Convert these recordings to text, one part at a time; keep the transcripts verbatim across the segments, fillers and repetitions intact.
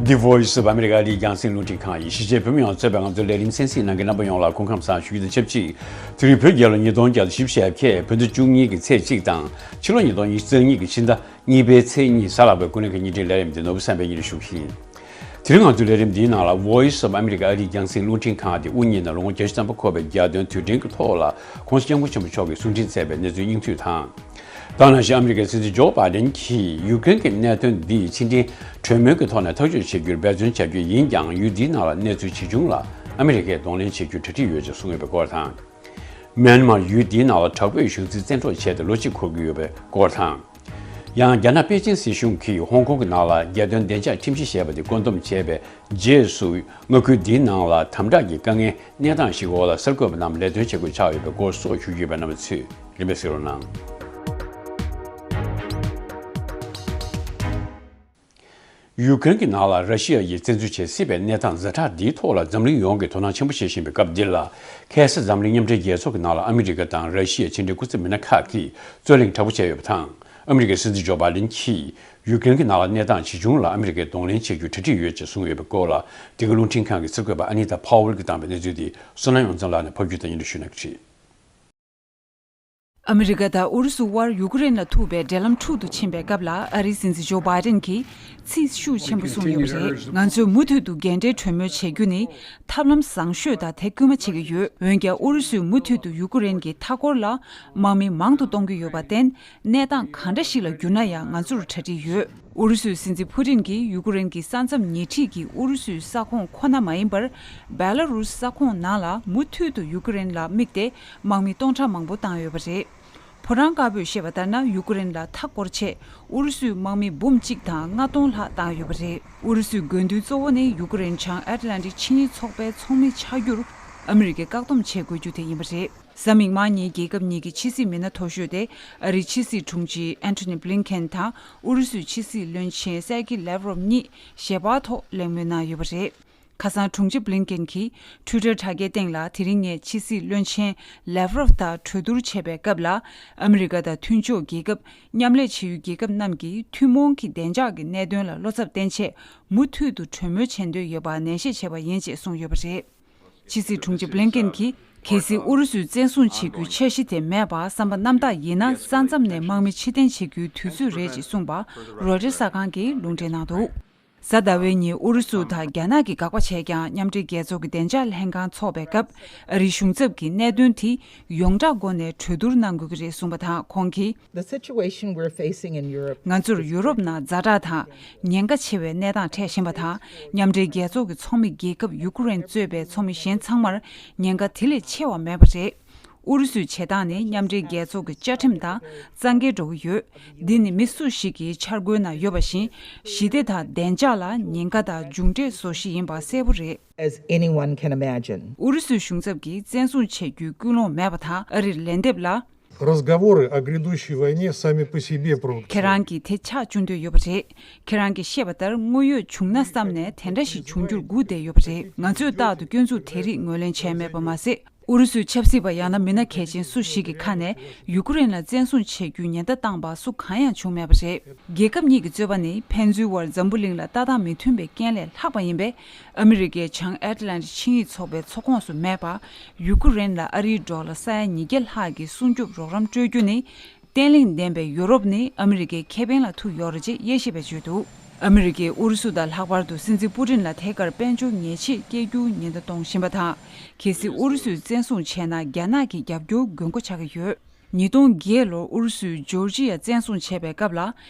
The Voice of America ཨ་རིའི་རྒྱང་སྲིང་རླུང་འཕྲིན་ཁང་ཡིན། གཞིས་བྱེས་བོད་མི་ཡོངས་གཙོས་པའི་ང་ཚོའི་ལས་རིམ་གསན་གཟིགས་གནང་མཁན་རྣམ་པ་ཡོངས་ལ་སྐུ་ཁམས་བཟང་ཞུ་རྒྱུ་དང་ཆབས་ཅིག་དེ་རིང་བོད་རྒྱལ་ལོ་ཉིས་སྟོང་བརྒྱ་དང་བཞི་བཅུ་ཞེ་བརྒྱད་བོད་ཟླ་བཅུ་གཉིས་ཀྱི་ཚེས་གཅིག་དང་ཕྱི་ལོ་ཉིས་སྟོང་ཉི་ཤུ་རྩ་གཉིས་ཀྱི་ཕྱི་ཟླ་གཉིས་པའི་ཚེས་གཉིས་གཟའ་ལྷག་པའི་ཀུན་གླེང་གི་བརྙན་འཕྲིན་ལས་རིམ་འདི་ནོར་བུ་བསམ་འཕེལ་གཉིས་ལ་ཞུགས་ཤིང་། དེ་རིང་ང་ཚོའི་ལས་རིམ་འདིའི་ནང་ལ་Voice of America ཨ་རིའི་རྒྱང་སྲིང་རླུང་འཕྲིན་ཁང་དེ་དབུ་བརྙེས་ནས་ལོ་ངོ་བརྒྱད་ཅུ་ཐམ་པ་འཁོར་བའི་རྒྱལ་དོན་དུས་དྲན་གྱི་ཐོག་ལ་༸གོང་ས་༸སྐྱབས་མགོན་ཆེན་པོ་མཆོག་གིས་གསུང་འཕྲིན་སྩལ་བའི་གནས་ཚུལ་སྙིང་བསྡུས་དང་། ད་ག་ནང་བཞིན་ཨ་མི་རི་ཀའི་སྲིད་འཛིན་ཇོ་བྷའི་ཌེན་གྱིས་ཡུཀ་རེན་གྱི་གནད་དོན་འདི་ཕྱི་འབྲེལ་གྲོས་མོལ་གྱི་ཐོག་ནས་ཐག་གཅོད་བྱེད་རྒྱུར་འབད་བརྩོན་བྱ་རྒྱུ་ཡིན་ཀྱང་ཡུལ་འདིའི་ནང་ལ་གནས་ཚུལ་ཇི་བྱུང་ལ་ཨ་མི་རི་ཀས་གདོང་ལེན་བྱེད་རྒྱུར་གྲ་སྒྲིག་ཡོད་ཅེས་གསུངས་ཡོད་པའི་སྐོར་དང་། མེན་མར་ཡུལ་འདིའི་ནང་ལ་དྲག་པོའི་གཞུང་འཛིན་བཙན་འཕྲོག་བྱས་ཏེ་ལོ་གཅིག་འཁོར་གྱི་ཡོད་པའི་སྐོར་དང་། ཡང་རྒྱ་ནག་པེ་ཅིན་སྲིད་གཞུང་གིས་ཧོང་ཀོང་གི་ནང་ལ་རྒྱལ་དོན་བདེ་འཇགས་ཁྲིམས་གཞི་ཞེས་པ་དེ་བཀོད་འདོམས་བྱས་པའི་རྗེས་སུ་མངའ་ཁུལ་འདིའི་ནང་ལ་དམ་དྲག་གི་དཀའ་ངལ་གནས་སྟངས་ཤིག་འོག་ལ་གསར་འགོད་པ་རྣམས་ལས་དོན་བྱེད་དགོས་ཆགས་ཡོད་པའི་སྐོར་སོགས་ཞུ་རྒྱུ་ཡོད་པས་རྣམ་པ་ཚོས་རིམ་པས་གཟིགས་རོགས་གནང་། ཡུཀ་རེན་གྱི་ནང་ལ་ར་ཤི་ཡ་ཡིས་བཙན་འཛུལ་བྱེད་སྲིད་པའི་གནས་སྟངས་ཛ་དྲག་འདིའི་ཐོག་ལ་འཛམ་གླིང་ཡོངས་ཀྱིས་དོ་སྣང་ཆེན་པོ་བྱེད་བཞིན་པའི་སྐབས་འདི་ལ། ཁ་སང་འཛམ་གླིང་མཉམ་འབྲེལ་རྒྱལ་ཚོགས་ཀྱི་ནང་ལ་ཨ་མི་རི་ཀ་དང་ར་ཤི་ཡའི་ཕྱི་འབྲེལ་སྐུ་ཚབ་མི་སྣ་ཁག་གིས་རྩོད་གླེང་དྲག་པོ་བྱས་ཡོད་པ་དང་། ཨ་མི་རི་ཀའི་སྲིད་འཛིན་ཇོ་བྷའི་ཌེན་གྱིས་ཡུཀ་རེན་གྱི་ནང་ལ་གནས་སྟངས་ཇི་བྱུང་ལ་ཨ་མི་རི་ཀས་གདོང་ལེན་བྱེད་རྒྱུར་གྲ་སྒྲིག་ཡོད་ཅེས་གསུངས་ཡོད་པའི་སྐོར་ལ། འདི་ག་རླུང་འཕྲིན་ཁང་གི་གསར་འགོད་པ་ཨ་ནི་ཏཱ་ཕཱ་ཝེལ་གྱིས་བཏང་པའི་གནས་ཚུལ་དེ་བསོད་ནམས་ཡོངས་འཛོམས་ལགས་ནས་ཕབ་སྒྱུར་དང་སྙན་སྒྲོན་ཞུ་གནང་གི་རེད། ཨ་མི་རི་ཀ་དང་ཨུ་རུ་སུ་དབར་ཡུ་ཀེ་རེན་ལ་ཐུག་པའི་འབྲེལ་ལམ་འཁྲུག་ཏུ་ཕྱིན་པའི་སྐབས་ལ་ཨ་རིའི་སྲིད་འཛིན་ཇོ་བྷའི་ཌེན་གྱིས་ཚིག་ཤུགས་ཆེན་པོ་གསུངས་ཡོད་པ་རེད། ང་ཚོས་མུ་མཐུད་དུ་རྒན་གྲས་གྲོས་མོལ་བྱེད་རྒྱུ་ནི་ཐབས་ལམ་བཟང་ཤོས་དང་དེ་སྐུལ་མ་བྱེད་ཀྱི་ཡོད། འོན་ཀྱང་ཨུ་རུ་སུས་མུ་མཐུད་དུ་ཡུ་ཀེ་རེན་གྱི་མཐའ་འཁོར་ལ་དམག་མི་མང་དུ་གཏོང་གི་ཡོད་པར་བརྟེན་གནས་སྟངས་གང་འདྲ་ཞིག་ལ་འགྱུར་ན་ཡང་ང་ཚོར་གྲ་སྒྲིག་ཡོད། ཨུ་རུ་སུའི་སྲིད་འཛིན་ཕུ་ཏིན་གྱིས་ཡུ་ཀེ་རེན་གྱི་ས་མཚམས་ཉེ་འཁྲིས་ཀྱི་ཨུ་རུ་སུའི་ས་ཁོངས་ཁོ་ན་མ་ཡིན་པར་བེ་ལ་རུས་ས་ཁོངས་ནང་ལ་མུ་མཐུད་དུ་ཡུ་ཀེ་རེན་ལ་དམིགས་ཏེ་དམག་མི་སྟོང་ཕྲག་མང་པོ་བཏང་ཡོད་པ་རེད། ཕོ་བྲང་དཀར་པོས་བཤད་པ་ལྟར་ན་ཡུ་ཀེ་རེན་ལ་མཐའ་བསྐོར་ཆེད་ཨུ་རུ་སུས་དམག་མི་འབུམ་གཅིག་དང་ལྔ་སྟོང་ལྷག་བཏང་ཡོད་པ་རེད། ཨུ་རུ་སུའི་དགོས་འདུན་གཙོ་བོ་ནི་ཡུ་ཀེ་རེན་བྱང་ཨེཊ་ལན་ཊིག་ཆིངས་ཡིག་ཚོགས་པའི་ཚོགས་མི་ཆགས་རྒྱུར་ཨ་མི་རི་ཀས་བཀག་སྡོམ་བྱེད་དགོས་རྒྱུ་དེ་ཡིན་པ་རེད། གཟའ་མིག་དམར་ཉིན་རྒྱལ་ཁབ་གཉིས་ཀྱི་ཕྱི་སྲིད་མི་སྣ་མཐོ་ཤོས་དེ་ཨ་རིའི་ཕྱི་སྲིད་དྲུང་ཆེ་ཨན་ཐོ་ནི་བྷི་ལིན་ཀེན་དང་ཨུ་རུ་སུའི་ཕྱི་སྲིད་བློན་ཆེན་སེར་ཀི་ལེབ་རོབ་གཉིས་ཞལ་པར་ཐོག་གླེང་མོལ་གནང་ཡོད་པ་རེད། ཁ་སང་དྲུང་ཆེ་བྷི་ལིན་ཀེན་གྱིས་ཊུའི་ཊར་དྲ་རྒྱའི་སྟེང་ལ་དེ་རིང་ངས་ཕྱི་སྲིད་བློན་ཆེན་ལེབ་རོབ་དང་གྲོས་བསྡུར་བྱས་པའི་སྐབས་ལ་ཨ་མི་རི་ཀ་དང་མཐུན་ཕྱོགས་རྒྱལ་ཁབ་མཉམ་ལས་བྱེད་ཡུལ་རྒྱལ་ཁབ་རྣམས་ཀྱིས་ཐུན་མོང་གི་བདེ་འཇགས་ཀྱི་གནད་དོན་ལ་བློ་འཚབ་བསྟེན་ཆེད་མུ་མཐུད་དུ་གྲོས་མོལ་བྱེད་འདོད་ཡོད་པ་ནན་བཤད་བྱས་པ་ཡིན་ཅེས་གསུངས་ཡོད་པ་རེད། ཕྱི་སྲིད་དྲུང་ཆེ་བྷི་ལིན་ཀེན་གྱིས་གལ་སྲིད་ཨུ་རུ་སུས་བཙན་བཟུང་བྱེད་རྒྱུའི་འཆར་གཞི་དེ་མེད་པར་བསམ་པ་རྣམ་དག་ཡིན་ན་ས་མཚམས་ནས་དམག་མི་ཕྱིར་འཐེན་བྱེད་རྒྱུའི་དུས་ཚོད་རེད་ཅེས་གསུངས་པ་རོའི་ཊར་གསར་ཁང་གིས་ལུང་འདྲེན་གནང་འདུག་གཟའ་ཟླ་བའི་ཉིན་ཨུ་རུ་སུ་དང་རྒྱ་ནག་གིས་དགག་པ་བྱས་ཀྱང་མཉམ་འབྲེལ་རྒྱལ་ཚོགས་ཀྱི་བདེ་འཇགས་ལྷན་ཁང་འཚོགས་པའི་སྐབས་ཨ་རིའི་གཞུང་ཚབ་ཀྱིས་གནད་དོན་དེ་ཡོངས་གྲགས་སྒོ་ནས་གྲོས་བསྡུར་གནང་དགོས་ཀྱི་རེད་གསུངས་པ་དང་ཁོང་གིས། The situation we're facing in Europe ང་ཚོར་ཡུ་རོབ་ནང་ཛ་དྲག་དང་ཉེན་ཁ་ཆེ་བའི་གནས་སྟངས་འཕྲད་བཞིན་པ་དང་མཉམ་འབྲེལ་རྒྱལ་ཚོགས་ཀྱི་ཚོགས་མི་རྒྱལ་ཁབ་ཡུ་ཀེ་རེན་གཙོས་པའི་ཚོགས་མི་གཞན་ཚང་མར་ཉེན་ཁ་དེ་ལས་ཆེ་བ་མེད་པ་རེད། ཨུ་རུ་སུའི་བྱེད་སྟངས་ནི་མཉམ་འབྲེལ་རྒྱལ་ཚོགས་ཀྱི་བཅའ་ཁྲིམས་དང་རྩ་འགལ་འགྲོ་གི་ཡོད། འདི་ནི་མི་སུ་ཞིག་གི་འཆར་སྒོའི་ནང་ཡོད་པ་བཞིན་ཞི་བདེ་དང་བདེ་འཇགས་ལ་ཉེན་ཁ་དང་མཇུག་འབྲས་བཟོ་གཞི་ཡིན་པ་གསལ་པོ་རེད། As anyone can imagine. ཨུ་རུ་སུའི་གཞུང་ཚབ་ཀྱིས་བཙན་བཟུང་བྱེད་རྒྱུའི་ཀུན་སློང་མེད་པ་དང་ཨ་རིར་ལན་འདེབས་ལ། Разговоры о грядущей войне сами по себе провокационны. ཁྱེད་རང་གིས་དེ་ཆགས་བཅུག་འདོད་ཡོད་པ་རེད། ཁྱེད་རང་གིས་བཤད་པ་ལྟར་དངོས་ཡོད་བྱུང་ན་བསམ་ནས་དེ་འདྲ་ཞིག་འབྱུང་རྒྱུར་སྒུག་བསྡད་ཡོད་པ་རེད། ང་ཚོས་རྟག་ཏུ་སྐྱོན་འཛུགས་དེ་རིགས་ངོས་ལེན་བྱས་མེད་པ་མ་ཟད། ཨུ་རུ་སུའི་ཆབ་སྲིད་པ་ཡང་ན་མི་སྣ་གལ་ཆེན་སུ་ཞིག་གི་ཁ་ནས་ཡུ་ཀེ་རེན་ལ་བཙན་བཟུང་བྱེད་རྒྱུའི་ཉེན་བརྡ་བཏང་པ་སུ་གང་ཡང་བྱུང་མེད་པ་རེད། རྒྱལ་ཁབ་གཉིས་ཀྱི་རྩོད་པ་ནི་ཕན་ཚུན་དབར་འཛམ་བུ་གླིང་ལ་ལྟ་སྟངས་མི་མཐུན་པའི་རྐྱེན་ལས་ལྷག་པ་ཡིན་པས། ཨ་མི་རི་ཀའི་བྱང་ཨེཊ་ལན་ཊིག་ཆིངས་ཡིག་ཚོགས་པའི་ཚོགས་ཁོངས་སུ་མེད་པར་ཡུ་ཀེ་རེན་ལ་ཨ་རིའི་ཌོ་ལར་ས་ཡ་ཉིས་བརྒྱ་ལྷག་གི་སྲུང་སྐྱོབ་རོགས་རམ་སྤྲོད་རྒྱུ་ནི། བརྟན་ལྷིང་ལྡན་པའི་ཡུ་རོབ་ནི་ཨ་མི་རི་ཀའི་ཁེ་ཕན་ལ་ཐུག་ཡོད་རེད་ཅེས་དབྱེ་ཞིབ་པས་བརྗོད་འདུག་ཨ་མི་རི་ཀས་ཨུ་རུ་སུ་དང་ལྷག་པར་དུ་སྲིད་འཛིན་པུ་ཏིན་ལ་ཐད་ཀར་དཔལ་འབྱོར་ཉེས་ཆད་བཀལ་རྒྱུའི་ཉེན་བརྡ་གཏོང་བཞིན་པ་དང་། གལ་སྲིད་ཨུ་རུ་སུས་བཙན་བཟུང་བྱས་ན་རྒྱ་ནག་གིས་རྒྱབ་སྐྱོར་དགོས་མཁོ་ཆགས་ཀྱི་ཡོད། ཉིས་སྟོང་བརྒྱད་ལོར་ཨུ་རུ་སུས་ཇོར་ཇི་ཡ་བཙན་བཟུང་བྱས་པའི་སྐབས་ལ།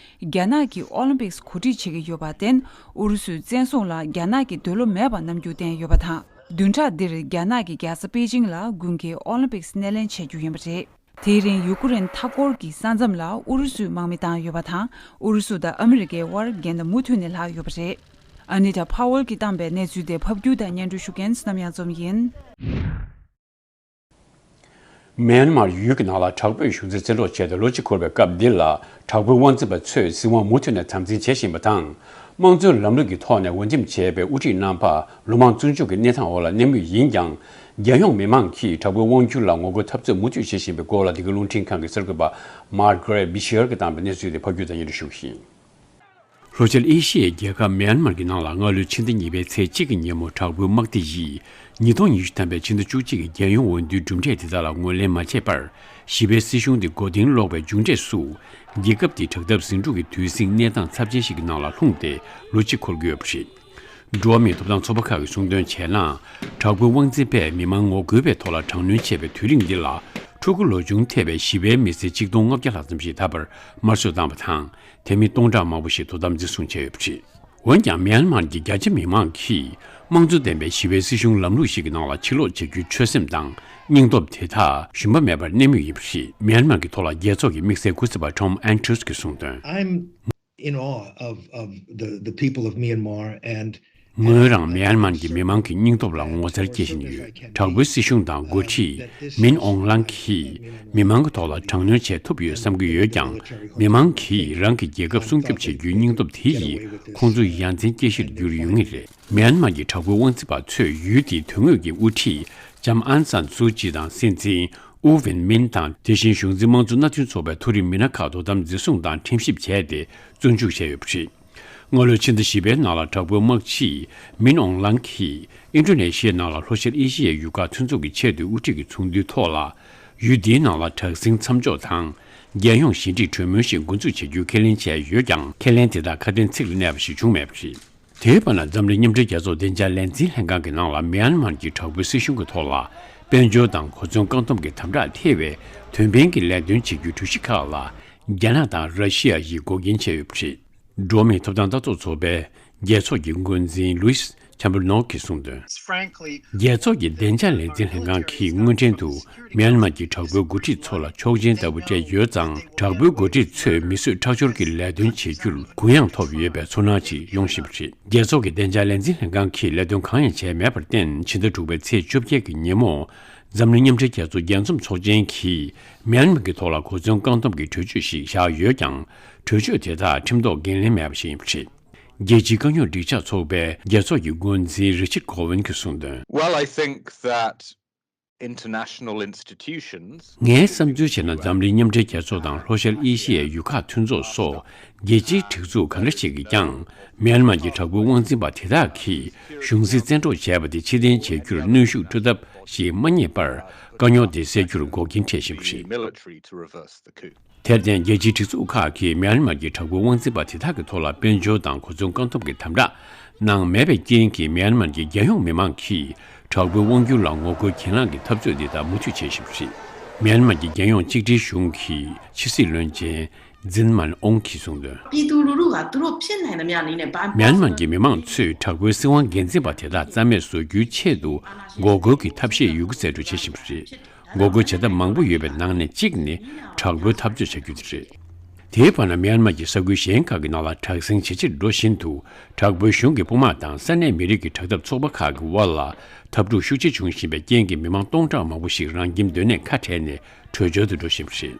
རྒྱ་ནག་གིས་ཨོ་ལིམ་པིག་གོ་སྒྲིག་བྱེད་ཀྱི་ཡོད་པར་བརྟེན། ཨུ་རུ་སུའི་བཙན་བཟུང་ལ་རྒྱ་ནག་གིས་འདོད་བློ་མེད་པར་རྣམ་འགྱུར་བསྟན་ཡོད་པ་དང་། བདུན་ཕྲག་འདིར་རྒྱ་ནག་གི་རྒྱལ་ས་པེ་ཅིང་ལ་དགུན་ཁའི་ཨོ་ལིམ་པིག་སྣེ་ལེན་བྱེད་རྒྱུ་ཡིན་པ་རེད། དེའི་རིང་ཡུ་ཀེ་རེན་མཐའ་འཁོར་གྱི་ས་མཚམས་ལ་ཨུ་རུ་སུས་དམག་མི་བཏང་ཡོད་པ་དང་། ཨུ་རུ་སུ་དང་ཨ་མི་རི་ཀའི་དབར་འགལ་ཟླ་མུ་མཐུད་ནས་ལྷག་ཡོད་པ་རེད། ཨ་ནི་ཏཱ་ཕཱ་ཝེལ་གྱིས་བཏང་པའི་གནས་ཚུལ་དེ་ཕབ་སྒྱུར་དང་སྙན་སྒྲོན་ཞུ་མཁན་བསོད་ནམས་གཡང་འཛོམས་ཡིན། མེན་མར་ཡུལ་གྱི་ནང་ལ་དྲག་པོའི་གཞུང་འཛིན་བཙན་འཕྲོག་བྱས་ཏེ་ལོ་གཅིག་འཁོར་བའི་སྐབས་འདི་ལ་དྲག་པོའི་དབང་འཛིན་པ་ཚོས་སྲིད་དབང་མུ་མཐུད་ནས་དམ་འཛིན་བྱེད་བཞིན་པ་དང་། དམངས་གཙོའི་ལམ་ལུགས་ཀྱི་ཐོག་ནས་འོས་འདེམས་བྱས་པའི་དབུ་ཁྲིད་རྣམ་པ་ལོ་མང་བཙོན་འཇུག་གི་གནས་སྟངས་འོག་ལ་གནས་མུས་ཡིན་ཀྱང་། རྒྱལ་ཡོངས་མི་མང་གིས་དྲག་པོའི་དབང་སྒྱུར་ལ་ངོ་རྒོལ་འཐབ་རྩོད་མུ་མཐུད་བྱེད་བཞིན་པའི་སྐོར་ལ་འདི་ག་རླུང་འཕྲིན་ཁང་གི་གསར་འགོད་པ་མར་གྷ་རེ་བྷི་ཤེར་གྱིས་བཏང་པའི་གནས་ཚུལ་དེ་ཕབ་སྒྱུར་དང་སྙན་སྒྲོན་ཞུ་གི་ཡིན། ལྷོ་ཤར་ཨེ་ཤི་ཡའི་རྒྱལ་ཁབ་མིའན་མར་གྱི་ནང་ལ་སྔ་ལོའི་ཕྱི་ཟླ་གཉིས་པའི་ཚེས་གཅིག་གི་ཉིན་མོ་དྲག་པོའི་དམག་སྡེ་ཡིས་ཉིས་སྟོང་ཉི་ཤུ་ཐམ་པའི་ཕྱི་ཟླ་བཅུ་གཅིག་གི་རྒྱལ་ཡོངས་འོས་བསྡུའི་གྲུབ་འབྲས་དེ་དག་ལ་ངོས་ལེན་མ་བྱས་པར། ཞི་བའི་སྲིད་གཞུང་དེ་མགོ་རྟིང་སློག་པའི་མཇུག་འབྲས་སུ། རྒྱལ་ཁབ་དེའི་དྲག་འཐབ་ཟིང་འཁྲུག་གི་དུས་ཟིང་གནས་སྟངས་ཚབས་ཆེན་ཞིག་གི་ནང་ལ་ལྷུང་སྟེ་ལོ་གཅིག་འཁོར་གྱི་ཡོད་པ་རེད། འགྲོ་བ་མིའི་ཐོབ་ཐང་ཚོགས་པ་ཁག་གིས་གསུངས་དོན་བྱས་ན། དྲག་པོའི་དབང་འཛིན་པས་མི་མང་ངོ་རྒོལ་བའི་ཐོག་ལ་དྲག་གནོན་བྱས་པའི་དུས་རིང་འདི་ལ། ཕྲུ་གུ་ལོ་ཆུང་ཐེ་བའི་ཞི་བའི་མི་སེར་གཅིག་སྟོང་ལྔ་བརྒྱ་ལྷག་ཙམ་ཞིག་ད་བར་དམར་གསོད་བཏང་བ་དང་། དེ་མིན་སྟོང་ཕྲག་མང་པོ་ཞིག་དོ་དམ་འཛིན་བཟུང་བྱས་ཡོད་པ་རེད། འོན་ཀྱང་། མིའན་མར་གྱི་རྒྱ་ཆེ་མི་མང་གིས་དམངས་གཙོ་ལྡན་པའི་ཞི་བའི་སྲིད་གཞུང་ལམ་ལུགས་ཤིག་གི་ནང་ལ་ཕྱིར་ལོག་བྱེད་རྒྱུའི་ཆོད་སེམས་དང་སྙིང་སྟོབས་དེ་དག་ཞུམ་པ་མེད་པར་གནས་མུས་ཡིན་པ་རེད། མིའན་མར་གྱི་ཐོག་ལ་རྒྱལ་ཚོགས་ཀྱི་དམིགས་བསལ་སྐུ་ཚབ་པ་Tom Andrews་གིས་གསུངས་དོན། I'm in awe of, of the, the people of Myanmar and ངོས་རང་མིའན་མར་གྱི་མི་མང་གི་སྙིང་སྟོབས་ལ་ངོ་མཚར་སྐྱེ་བཞིན་ཡོད། དྲག་པོའི་སྲིད་གཞུང་དང་འགོ་ཁྲིད་མིན་ཨོང་ལང་གིས་མི་མང་གི་ཐོག་ལ་དྲག་གནོན་བྱེད་ཐུབ་ཡོད་བསམ་གྱི་ཡོད་ཀྱང་། མི་མང་གིས་རང་གི་རྒྱལ་ཁབ་སྲུང་སྐྱོབ་བྱེད་རྒྱུའི་སྙིང་སྟོབས་དེ་ཡིས་ཁོང་ཚོ་ཡ་མཚན་སྐྱེ་གཞིར་འགྱུར་ཡོང་ངེས་རེད། མིའན་མར་གྱི་དྲག་པོའི་དབང་འཛིན་པ་ཚོས་ཡུལ་དེའི་དོན་དངོས་ཀྱི་དབུ་ཁྲིད་ལྕམ་ཨན་སན་སུའུ་ཅི་དང་སྲིད་འཛིན་ཨུ་ཝིན་མིན་དང་། དེ་བཞིན་གཞུང་འཛིན་དམངས་གཙོ་མནའ་མཐུན་ཚོགས་པའི་མཐོ་རིམ་མི་སྣ་ཁག་དོ་དམ་འཛིན་བཟུང་དང་ཁྲིམས་ཞིབ་བྱས་ཏེ་བཙོན་འཇུག་བྱས་ཡོད་པ་རེད། སྔ་ལོའི་ཕྱི་ཟླ་བཞི་པའི་ནང་ལ་དྲག་པོའི་དམག་སྤྱི་མིན་ཨོང་ལང་གིས་ཨིན་ཌོ་ནེ་ཤི་ཡའི་ནང་ལ་ལྷོ་ཤར་ཨེ་ཤི་ཡའི་ཡུལ་ཁག་མཐུན་ཚོགས་ཀྱི་ཆེས་མཐོའི་དབུ་ཁྲིད་ཀྱི་ཚོགས་འདུའི་ཐོག་ལ། ཡུལ་འདིའི་ནང་ལ་དྲག་ཟིང་མཚམས་འཇོག་དང་། རྒྱལ་ཡོངས་ཞི་འགྲིག་གྲོས་མོལ་ཞིག་འགོ་འཛུགས་བྱ་རྒྱུའི་ཁས་ལེན་བྱས་ཡོད་ཀྱང་། ཁས་ལེན་དེ་དག་ཁ་དན་ཚིག་ལ་གནས་པ་ཞིག་བྱུང་མེད་པ་རེད། དེའི་བར་ན། འཛམ་གླིང་མཉམ་འབྲེལ་རྒྱལ་ཚོགས་བདེ་འཇགས་ལས་འཛིན་ལྷན་ཁང་གི་ནང་ལ་མིའན་མར་གྱི་དྲག་པོའི་སྲིད་གཞུང་གི་ཐོག་ལ་དཔལ་འབྱོར་དང་གོ་མཚོན་བཀག་སྡོམ་གྱི་དམ་དྲག་ཐེ་བའི་དོན་ཕན་གྱི་ལས་དོན་བྱེད་རྒྱུའི་གྲོས་གཞི་ཁག་ལ་རྒྱ་ནག་དང་ར་ཤི་ཡ་ཡིས་འགོག་རྐྱེན་བྱས་ཡོད་པ་རེད། འགྲོ་བ་མིའི་ཐོབ་ཐང་ལྟ་རྟོག་ཚོགས་པའི་རྒྱལ་ཚོགས་ཀྱི་འགོ་འཛིན་ལུའིས་ཆམ་པར་ནོག་གིས་གསུངས་དོན། Frankly, རྒྱལ་ཚོགས་ཀྱི་བདེ་འཇགས་ལས་འཛིན་ལྷན་ཁང་གིས་སྔོན་ཐོན་དུ་མིའན་མར་གྱི་དྲག་པོའི་འགོ་ཁྲིད་ཚོ་ལ་ཆོག་མཆན་ལྟ་བུ་སྤྲད་ཡོད་ཙང་། དྲག་པོའི་འགོ་ཁྲིད་ཚོས་མི་གསོད་ཁྲག་སྦྱོར་གྱི་ལས་དོན་བྱེད་རྒྱུར་གུ་ཡངས་ཐོབ་ཡོད་པའི་ཚོར་སྣང་ཞིག་ཡོང་བཞིན་པ་རེད། རྒྱལ་ཚོགས་ཀྱི་བདེ་འཇགས་ལས་འཛིན་ལྷན་ཁང་གིས་ལས་དོན་གང་ཡང་བྱས་མེད་པར་བརྟེན། ཕྱི་ཟླ་དྲུག་པའི་ཚེས་བཅོ་བརྒྱད་ཀྱི་ཉིན་མོ། འཛམ་གླིང་མཉམ་འབྲེལ་རྒྱལ་ཚོགས་རྒྱལ་འཛོམས་ཚོགས་ཆེན་གྱིས་མིའན་མར་གྱི་ཐོག་ལ་གོ་མཚོན་བཀག་སྡོམ་གྱི་གྲོས་ཆོད་ཞིག་བཞག་ཡོད་ཀྱང་། གྲོས་ཆོད་དེ་དག་ཁྲིམས་ཐོག་འགན་ལེན་མེད་པ་ཞིག་ཡིན་པ་རེད། རྒྱལ་སྤྱིའི་དཀའ་རྙོག་སྒྲིག་འཇགས་ཚོགས་པའི་རྒྱལ་ཚོགས་ཀྱི་འགོ་འཛིན་རི་ཆར་ཁོ་ཝན་གྱིས་གསུངས་དོན། Well, I think that international institutions ངའི་བསམ་ཚུལ་བྱས་ན། འཛམ་གླིང་མཉམ་འབྲེལ་རྒྱལ་ཚོགས་དང་ལྷོ་ཤར་ཨེ་ཤི་ཡའི་ཡུལ་ཁག་མཐུན་ཚོགས་སོགས་རྒྱལ་སྤྱིའི་སྒྲིག་འཛུགས་གང་འདྲ་ཞིག་གིས་ཀྱང་། མིའན་མར་གྱི་དྲག་པོའི་དབང་འཛིན་པ་དེ་དག་གིས་གཞུང་སྲིད་བཙན་འཕྲོག་བྱས་པ་དེ་ཕྱིར་འཐེན་བྱེད་རྒྱུར་གནོན་ཤུགས་སྤྲོད་ཐབས་ཤིག་མ་རྙེད་པར། དཀའ་རྙོག་དེ་སེལ་རྒྱུར་འགོག་རྐྱེན་འཕྲད་བཞིན་པ་རེད། Military to reverse the coup. དེར་བརྟེན། རྒྱལ་སྤྱིའི་སྒྲིག་འཛུགས་ཁག་གིས་མིའན་མར་གྱི་དྲག་པོའི་དབང་འཛིན་པ་དེ་དག་གི་ཐོག་ལ་དཔལ་འབྱོར་དང་གོ་མཚོན་བཀག་སྡོམ་གྱི་དམ་དྲག་གནང་མེད་པའི་རྐྱེན་གྱིས། མིའན་མར་གྱི་རྒྱལ་ཡོངས་མི་མང་གིས་དྲག་པོའི་དབང་སྒྱུར་ལ་ངོ་རྒོལ་གྱེན་ལངས་ཀྱི་འཐབ་རྩོད་འདི་དག་མུ་མཐུད་བྱེད་བཞིན་པ་རེད། མིའན་མར་གྱི་རྒྱལ་ཡོངས་གཅིག་སྒྲིལ་གཞུང་གི་ཕྱི་སྲིད་བློན་ཆེན་ཛིན་མན་ཨོང་གིས་གསུངས་དོན། 逼嘟噜噜啊，嘟噜骗来的面临呢，把 མིའན་མར་གྱི་མི་མང་ཚོས་དྲག་པོའི་སྲིད་དབང་སྒེར་འཛིན་པ་དེ་དག་རྩ་མེད་བཟོ་རྒྱུའི་ཆེད་དུ་འགོག་རྒོལ་གྱི་ཐབས་ཤེས་ཡོད་རྒུ་རྩལ་སྤྲུགས་བྱེད་བཞིན་པ་རེད། འགོག་རྒོལ་བྱེད་ཐབས་མང་པོ་ཡོད་པའི་ནང་ནས་གཅིག་ནི་དྲག་པོའི་འཐབ་རྩོད་བྱ་རྒྱུ་དེ་རེད། དེའི་བར་ན། མིའན་མར་གྱི་ས་ཁུལ་གཞན་ཁག་གི་ནང་ལ་དྲག་ཟིང་ཇེ་ཆེར་འགྲོ་བཞིན་དུ། དྲག་པོའི་གཞུང་གི་དཔུང་དམག་དང་ས་གནས་མི་རིགས་ཀྱི་དྲག་འཐབ་ཚོགས་པ་ཁག་གི་དབར་ལ་འཐབ་འཁྲུག་ཤུགས་ཆེ་འབྱུང་བཞིན་པའི་རྐྱེན་གྱིས། མི་མང་སྟོང་ཕྲག་མང་པོ་ཞིག་རང་ཁྱིམ་སྡོད་གནས་ཁ་བྲལ་ནས་བྲོས་བྱོལ་དུ་འགྲོ་བཞིན་པ་རེད།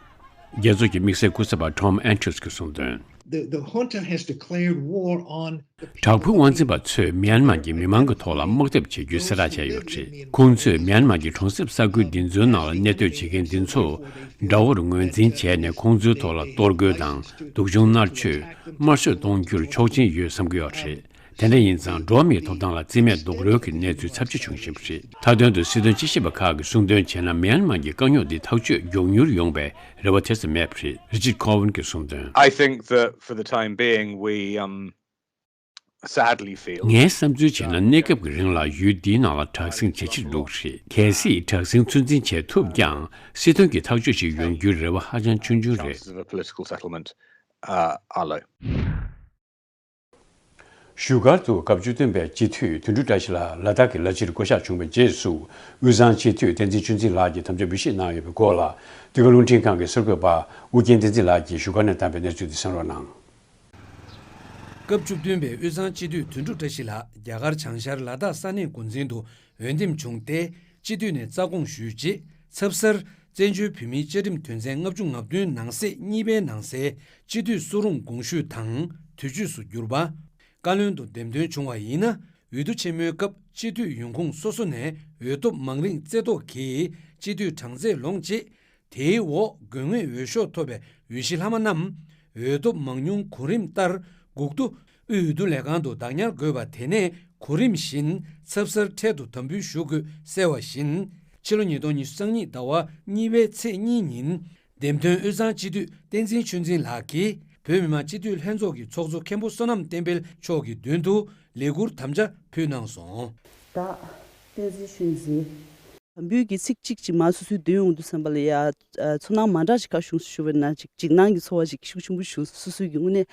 རྒྱལ་ཚོགས་ཀྱི་དམིགས་བསལ་སྐུ་ཚབ་པ་Tom Andrews་གིས་གསུངས་དོན། The, the junta has declared war on དྲག་པོའི་དབང་འཛིན་པ་ཚོས་མིའན་མར་གྱི་མི་མང་གི་ཐོག་ལ་དམག་འཐབ་བྱེད་རྒྱུའི་གསལ་བསྒྲགས་བྱས་ཡོད་པ་རེད། ཁོང་ཚོས་མིའན་མར་གྱི་གྲོང་གསེབ་ས་ཁུལ་འདི་ཚོའི་ནང་ལ་གནས་སྡོད་བྱེད་མཁན་འདི་ཚོ་དགྲ་བོར་ངོས་འཛིན་བྱས་ནས། ཁོང་ཚོའི་ཐོག་ལ་གཏོར་རྒོལ་དང་། སྡུག་སྦྱོང་མནར་གཅོད། དམར་གསོད་གཏོང་རྒྱུར་ཆོག་མཆན་ཡོད་བསམ་གྱི་ཡོད་རེད། དེ་འདྲ་ཡིན་ཙང་། འགྲོ་བ་མིའི་ཐོབ་ཐང་ལ་རྩིས་མེད་རྡོག་རོལ་གྱི་གནས་ཚུལ་ཚབས་ཆེ་བྱུང་བཞིན་པ་རེད། མཐའ་དོན་དུ། སྲིད་དོན་དཔྱད་ཞིབ་པ་ཁག་གིས་གསུངས་དོན་བྱས་ན། མིའན་མར་གྱི་དཀའ་རྙོག་འདི་ཐག་གཅོད་མགྱོགས་མྱུར་ཡོང་བའི་རེ་བ་དེ་ཙམ་མེད་པ་རེད། རི་ཆར་ཁོ་ཝན་གྱིས་གསུངས་དོན། I think that for the time being, we, um, sadly feel ངའི་བསམ་ཚུལ་བྱས་ན། གནས་སྐབས་ཀྱི་རིང་ལ་ཡུལ་འདིའི་ནང་ལ་དྲག་ཟིང་ཇེ་ཆེར་འགྲོ་གི་རེད། གལ་སྲིད་དྲག་ཟིང་ཚོད་འཛིན་བྱེད་ཐུབ་ཀྱང་། སྲིད་དོན་གྱི་ཐག་གཅོད་ཅིག་ཡོང་རྒྱུའི་རེ་བ་ཧ་ཅང་ཆུང་ཆུང་རེད། Chances of a political settlement, uh, are low. བཞུགས་སྒར་དུ་སྐབས་བཅུ་བདུན་པའི་སྤྱི་འཐུས་དོན་གྲུབ་བཀྲ་ཤིས་ལགས་ལ་དྭགས་ཀྱི་ལ་ཕྱིར་བསྐོ་གཞག་བྱུང་བའི་རྗེས་སུ། དབུས་གཙང་སྤྱི་འཐུས་བསྟན་འཛིན་ཆོས་འཛིན་ལགས་ཀྱིས་དམ་བཅའ་འབུལ་བཞེས་གནང་ཡོད་པའི་སྐོར་ལ། འདི་ག་རླུང་འཕྲིན་ཁང་གི་གསར་འགོད་པ་ཨུ་རྒྱན་བསྟན་འཛིན་ལགས་ཀྱིས་བཞུགས་སྒར་ནས་བཏང་པའི་གནས་ཚུལ་འདི་གསན་རོགས་གནང་། སྐབས་བཅུ་བདུན་པའི་དབུས་གཙང་སྤྱི་འཐུས་དོན་གྲུབ་བཀྲ་ཤིས་ལགས་རྒྱ་གར་བྱང་ཤར་ལ་དྭགས་ས་གནས་འགོ་འཛིན་དུ་འོས་འདེམས་བྱུང་སྟེ། སྤྱི་འཐུས་ནས་རྩ་དགོངས་ཞུས་རྗེས། ཚབ་གསར་བཙན་བྱོལ་བོད་མིའི་བཅའ་ཁྲིམས་དོན་ཚན་ལྔ་བཅུ་ང་བདུན་ནང་གསེས་གཉིས་པའི་ནང་གསལ་སྤྱི་འཐུས་སུ་རུང་དགོངས་ཞུས་དང་དུས་མཆོད་སུ་གྱུར་པ། བཀའ་བློན་དུ་འདེམས་ཐོན་བྱུང་བ་ཡིན་ན། འོས་བསྡུ་ཆེན་མོའི་སྐབས་སྤྱི་འཐུས་ཡོང་ཁུངས་སོ་སོ་ནས་འོས་ཐོབ་མང་རིགས་རྩེ་བཏོག་གིས་སྤྱི་འཐུས་གྲངས་ཚད་ལོངས་རྗེས། དེའི་འོག་དགོས་ངེས་འོས་ཤོག་ཐོབ་པའི་འོས་གཞི་ལྷག་མ་རྣམས་འོས་ཐོབ་མང་ཉུང་གོ་རིམ་ལྟར་འགུག་ཏུ་ དབུས་འོས་བསྡུ་ལས་ཁང་དུ་བདག་ཉར་དགོས་པ་དེ་ནས་གོ་རིམ་བཞིན་ཚབ་གསར་འཕྲལ་དུ་དམ་འབུལ་ཞུ་དགོས་གསལ་བ་བཞིན། ཕྱི་ལོ་ཉིས་སྟོང་ཉི་ཤུ་རྩ་གཉིས་ཟླ་བ་གཉིས་པའི་ཚེས་གཉིས་ཉིན། འདེམས་ཐོན་དབུས་གཙང་སྤྱི་འཐུས་བསྟན་འཛིན་ཆོས་འཛིན་ལགས་ཀྱིས་བོད་མི་མང་སྤྱི་འཐུས་ལྷན་ཚོགས་ཀྱི་ཚོགས་གཙོ་མཁན་པོ་བསོད་ནམས་བསྟན་འཕེལ་མཆོག་གི་མདུན་དུ་ལས་འཁུར་དམ་བཅའ་ཕུལ་གནང་སོང་། ད་བསྟན་འཛིན་ཆོས་འཛིན། དམ་འབུལ་གྱི་ཚིག་གཅིག་ཅིག་མ་སོ་སོའི་འདོན་ཡོང་དུས་ཙམ་པ་ལ་ཡ། ཨ། ཚོར་སྣང་མ་འདྲ་ཞིག་ཁ་བྱུང་ཞུ་བ་ན་ཅིག་འཇིགས་སྣང་གི་ཚོར་བ་ཞིག་ཤུགས་ཆེན་པོ་བྱུང་། སོ་སོའི་གི་དངོས་གནས་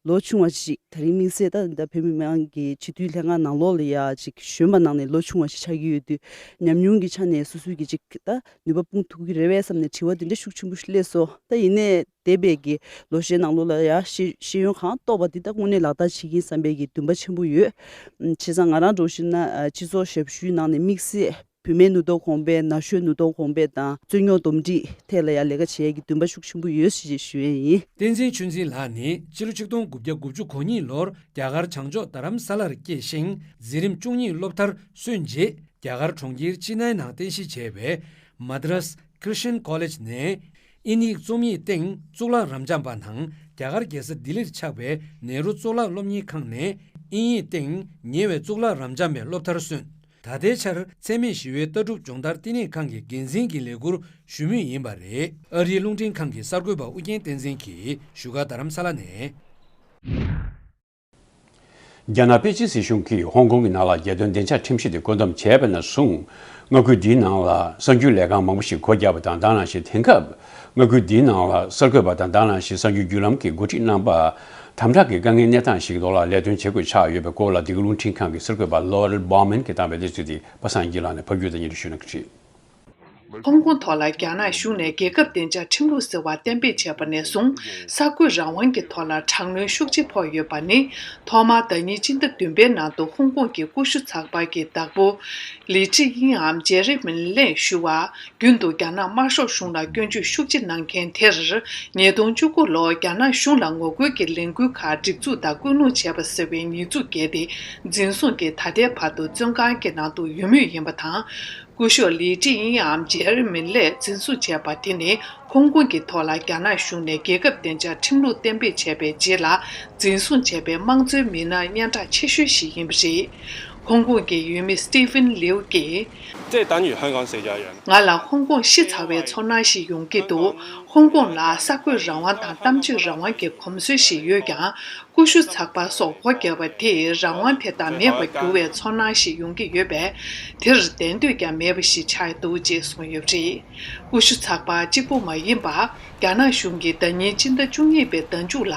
ལོ་ཆུང་བ་ཞིག་ད་རིང་དམིགས་བསལ་ད་ད་བོད་མི་མང་གི་སྤྱི་འཐུས་ལྷན་ཁང་ནང་ལོགས་ལ་ཡ་ཅིག་གཞོན་པ་ནང་ནས་ལོ་ཆུང་བ་ཞིག་ཆགས་ཀྱི་ཡོད་དུས། ཉམས་མྱོང་གི་ཆ་ནས་སོ་སོའི་གི་ཅིག་ད་ནུས་པ་སྤུངས་ཐུབ་ཀྱི་རེད་པས་བསམ་ནས་དྲི་བ་དེ་འདྲ་ཤུགས་ཆེན་པོ་ཞིག་སླེབས་སོང་། ད་ཡིན་ནའི་འདས་པའི་གི་ལོ་ཤས་ནང་ལོགས་ལ་ཡ་ཤེས་ཤེས་ཡོན་གང་རྟོགས་པ་འདི་ད་དངོས་གནས་ལག་བསྟར་བྱེད་ཀྱིན་བསམ་པའི་གི་འདུན་པ་ཆེན་པོ་ཡོད། ཨམ། བྱས་ཙང་ང་རང་འདྲ་བོ་ཞིག་ན། ཨ། སྤྱི་ཚོགས་ཞབས་ཞུའི་ནང་ནས་དམིགས་བསལ་བུད་མེད་ནུས་སྟོབས་གོང་སྤེལ། ན་གཞོན་ནུས་སྟོབས་གོང་སྤེལ་དང་རྩོད་རྙོག་འདུམ་འགྲིག་ཐད་ལ་ཡང་ལས་ཀ་བྱེད་ཡས་ཀྱི་འདུན་པ་ཤུགས་ཆེན་པོ་ཡོད་ཞེས་ཞུ་ཡས་ཡིན། བསྟན་འཛིན་ཆོས་འཛིན་ལགས་ནི་ཕྱི་ལོ་ཆིག་སྟོང་དགུ་བརྒྱ་དགུ་བཅུ་གོ་གཉིས་ལོར་རྒྱ་གར་བྱང་ཕྱོགས་རྡ་རམ་ས་ལར་སྐྱེས་ཤིང་། འཛིན་རིམ་བཅུ་གཉིས་སློབ་མཐར་སོན་རྗེས། རྒྱ་གར་གྲོང་ཁྱེར་ཅི་ནའི་ནང་རྟེན་གཞི་བྱས་པའི་Madras Christian College ནས་དབྱིན་ཡིག་རྩོམ་ཡིག་སྟེང་གཙུག་ལག་རབ་འབྱམས་པ་དང་། རྒྱ་གར་རྒྱལ་ས་ལྡི་ལིར་ཆགས་པའི་ནེ་རུ་གཙུག་ལག་སློབ་གཉེར་ཁང་ནས་དབྱིན་ཡིག་སྟེང་ཉེ་བའི་གཙུག་ལག་རབ་འབྱམས་པའི་སློབ་མཐར་སོན། ད་ལྟའི་ཆར་འཚེ་མེད་ཞི་བའི་ལྟ་གྲུབ་སྦྱོང་བརྡར་བསྟི་གནས་ཁང་གི་འགན་འཛིན་གྱི་ལས་འཁུར་ཞུ་མུས་ཡིན་པ་རེད། ཨ་རིའི་རླུང་འཕྲིན་ཁང་གི་གསར་འགོད་པ་ཨུ་རྒྱན་བསྟན་འཛིན་གྱིས་བཞུགས་སྒར་རྡ་རམ་ས་ལ་ནས། རྒྱ་ནག་པེ་ཅིན་སྲིད་གཞུང་གིས་ཧོང་ཀོང་གི་ནང་ལ་རྒྱལ་དོན་བདེ་འཇགས་ཁྲིམས་གཞི་དེ་བཀོད་འདོམས་བྱས་པ་ནས་བཟུང་། མངའ་ཁུལ་འདིའི་ནང་ལ་གསར་འགྱུར་ལས་ཁང་མང་པོ་ཞིག་སྒོ་བརྒྱབ་པ་དང་། དེ་ནང་བཞིན་དེང་སྐབས་མངའ་ཁུལ་འདིའི་ནང་ལ་གསར་འགོད་པ་དང་། དེ་ནང་བཞིན་གསར་འགྱུར་བརྒྱུད་ལམ་གྱི་འགོ་ཁྲིད་རྣམ་པ་དམ་དྲག་གི་དཀའ་ངལ་གནས་སྟངས་ཤིག་གི་ཐོག་ལ་ལས་དོན་བྱེད་དགོས་ཆགས་ཡོད་པའི་སྐོར་ལ། འདི་ག་རླུང་འཕྲིན་ཁང་གི་གསར་འགོད་པ་Laurel Bowman གིས་བཏང་བའི་གནས་ཚུལ་དེ་པ་སངས་སྐྱིད་ལགས་ནས་ཕབ་སྒྱུར་དང་སྙན་སྒྲོན་ཞུ་གནང་གི་རེད། ཧོང་ཀོང་ཐོག་ལ་རྒྱ་ནག་གཞུང་ནས་རྒྱལ་ཁབ་བདེ་འཇགས་ཁྲིམས་ལུགས་ཟེར་བ་གཏན་འབེབས་བྱས་པ་ནས་བཟུང་། གསར་འགོད་རང་དབང་གི་ཐོག་ལ་དྲག་གནོན་ཤུགས་ཆེ་ཕོག་ཡོད་པ་ནི། ཐོག་མར་ཟླ་ཉིན་སྤྱི་ཟླ་བདུན་པའི་ནང་དུ་ཧོང་ཀོང་གི་ཀུ་ཤུ་ཚགས་པར་གྱི་བདག་པོ་ལི་ཅི་དབྱིན་འམ་ཇེ་རི་མིན་ལེ་ཞུ་བ། རྒྱུན་དུ་རྒྱ་ནག་དམར་ཤོག་གཞུང་ལ་སྐྱོན་བརྗོད་ཤུགས་ཆེ་གནང་མཁན་དེར། ཉིས་སྟོང་བཅུ་དགུ་ལོར་རྒྱ་ནག་གཞུང་ལ་ངོ་རྒོལ་གྱི་ལས་འགུལ་ཁག་སྒྲིག་འཛུགས་དང་སྐུལ་སློང་བྱས་པ་ཟེར་བའི་ཉེས་འཛུགས་བཀལ་ཏེ། འཛིན་བཟུང་གིས་ད་ལྟའི་བར་དུ་བཙོན་ཁང་གི་ནང་དུ་ཡོད་མུས་ཡིན་པ་དང་། སྐུ་ཞབས་ལི་ཅི་དབྱིན་འམ་ཇེ་རི་མིན་ལེ་འཛིན་བཟུང་བྱས་པ་དེ་ནི། ཧོང་ཀོང་གི་ཐོག་ལ་རྒྱ་ནག་གཞུང་ནས་རྒྱལ་ཁབ་བདེ་འཇགས་ཁྲིམས་ལུགས་གཏན་འབེབས་བྱས་པའི་རྗེས་ལ། འཛིན་བཟུང་བྱས་པའི་དམངས་གཙོའི་མི་སྣ་སྙན་གྲགས་ཆེ་ཤོས་ཤིག་ཡིན་པ་རེད། ཧོང་ཀོང་གི་ཡུལ་མི་Stephen Liu གིས། 这待遇很高，谁家人？ ང་ལ་ཧོང་ཀོང་ཤི་ཚར་བའི་ཚོར་སྣང་ཞིག་ཡོང་གི་འདུག་ཧོང་ཀོང་ལ་གསར་འགོད་རང་དབང་དང་གཏམ་བརྗོད་རང་དབང་གི་གོམས་སྲོལ་ཞིག་ཡོད་ཀྱང་། ཀུ་ཤུ་ཚགས་པར་སོགས་སྒོ་བརྒྱབ་པ་དེས་རང་དབང་དེ་དག་མེད་པར་འགྱུར་བའི་ཚོར་སྣང་ཞིག་ཡོང་གི་ཡོད་པས། དེར་བདེན་འདོད་ཀྱང་མེད་པ་ཞིག་ཆགས་འདུག་ཅེས་གསུངས་ཡོད་པ་རེད། ཀུ་ཤུ་ཚགས་པར་གཅིག་པུ་མ་ཡིན་པར། རྒྱ་ནག་གཞུང་གིས་ཟླ་ཉིན་སྤྱི་ཟླ་བཅུ་གཉིས་པའི་ཟླ་མཇུག་ལ།